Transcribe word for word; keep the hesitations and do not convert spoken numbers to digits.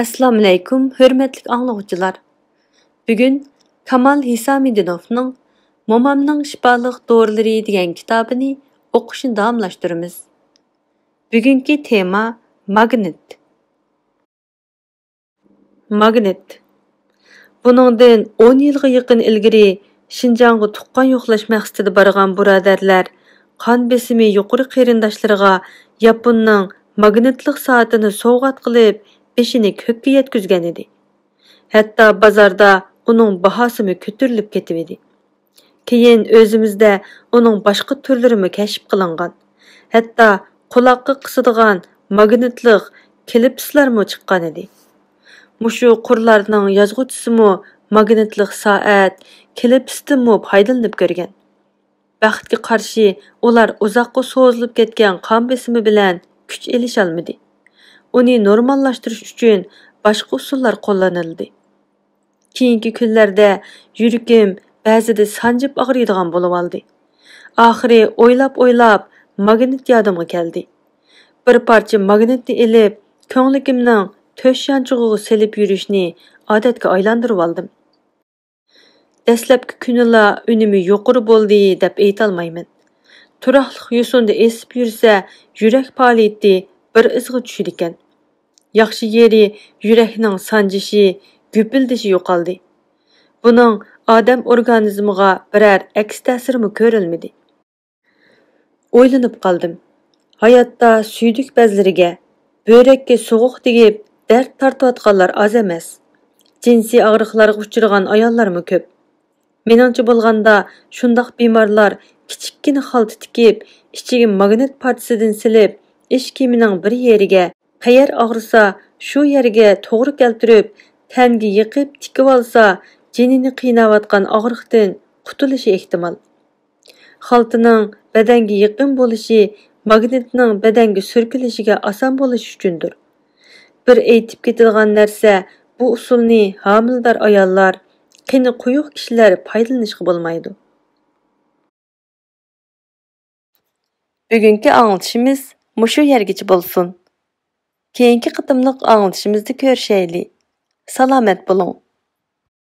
ئەسسالامۇئەلەيكۇم، ھۆرمەتلىك ئاڭلىغۇچىلار. بۈگۈن كامال ھېسامىدىنوفنىڭ مومامنىڭ شىپالىق دورىلىرى دېگەن كىتابىنى ئوقۇشنى داۋاملاشتۇرىمىز. بۈگۈنكى تېما ماگنىت. ماگنىت. بۇنىڭدىن ئون يىلغا يېقىن ئىلگىرى شىنجاڭغا تۇغقان يوقلاش مەقسىتىدە بارغان بۇرادەرلەر قان بېسىمى يۇقىرى قېرىنداشلىرىغا ياپوننىڭ ماگنىتلىق سائىتىنى سوۋغات قىلىپ، بېشىنى كۆككە يەتكۈزگەن ئىدى. ھەتتا بازاردا ئۇنىڭ باھاسىمۇ كۆتۈرۈلۈپ كېتىۋىدى. كېيىن ئۆزىمىزدە ئۇنىڭ باشقا تۈرلىرىمۇ كەشىپ قىلىنغان. ھەتتا قۇلاققا قىسىدىغان ماگنىتلىق كلىپسلارمۇ چىققان ئىدى. مۇشۇ قۇرلارنىڭ يازغۇچىسىمۇ ماگنىتلىق سائەت، كلىپستىنمۇ پايدىلىنىپ كۆرگەن. بەختكە قارشى، ئۇلار ئۇزاققا سوزۇلۇپ كەتكەن قان بېسىمى بىلەن كۈچ ئېلىشالمىدى. ئۇنى نورماللاشتۇرۇش ئۈچۈن باشقا ئۇسۇللار قوللىنىلدى. كېيىنكى كۈنلەردە يۈرىكىم بەزىدە سانجىپ ئاغرىيدىغان بولۇۋالدى. ئاخىرى ئويلاپ-ئويلاپ ماگنىت يادىمغا كەلدى. بىر پارچە ماگنىتنى ئېلىپ، كۆڭلىكىمنىڭ تۆش يانچۇقىغا سېلىپ يۈرۈشنى ئادەتكە ئايلاندۇرۇۋالدىم. دەسلەپكى كۈنىلا ئۈنۈمى يۇقىرى بولدى دەپ ئېيتالمايمەن. تۇراقلىق يوسۇندا ئېسىپ يۈرسە، يۈرەك پائالىيىتى بىر ئىزغا چۈشىدىكەن. ياخشى يېرى، يۈرەكنىڭ سانجىشى، گۈپۈلدىشى يوقالدى. بۇنىڭ ئادەم ئورگانىزمىغا بىرەر ئەكس تەسىرىمۇ كۆرۈلمىدى. ئويلىنىپ قالدىم. ھاياتتا سۈيدۈك بەزلىرىگە، بۆرەككە سوغۇق تېگىپ دەرد تارتىۋاتقانلار ئاز ئەمەس. جىنسىي ئاغرىقلارغا ئۇچرىغان ئاياللارمۇ كۆپ. مېنىڭچە بولغاندا، شۇنداق بىمارلار كىچىككىنە خالتا تىكىپ، ئىچىگە ماگنىت پارچىسىدىن سېلىپ، ئىش كىيىمىنىڭ بىر يېرىگە، قەيەر ئاغرىسا، شۇ يەرگە توغرا كەلتۈرۈپ، تەنگە يېقىپ تىكىۋالسا، جېنىنى قىيناۋاتقان ئاغرىقتىن قۇتۇلۇشى ئېھتىمال. خالتىنىڭ بەدەنگە يېقىن بولۇشى ماگنىتنىڭ بەدەنگە سۈركىلىشىگە ئاسان بولۇشى ئۈچۈندۇر. بىر ئېيتىپ كېتىدىغان نەرسە، بۇ ئۇسۇلنى ھامىلىدار ئاياللار، قېنى قويۇق كىشىلەر پايدىلىنىشقا بولمايدۇ. بۈگۈنكى ئاڭلىتىشىمىز مۇشۇ يەرگىچە بولسۇن. كېيىنكى قېتىملىق ئاڭلىتىشىمىزدا كۆرۈشەيلى. سالامەت بولۇڭ.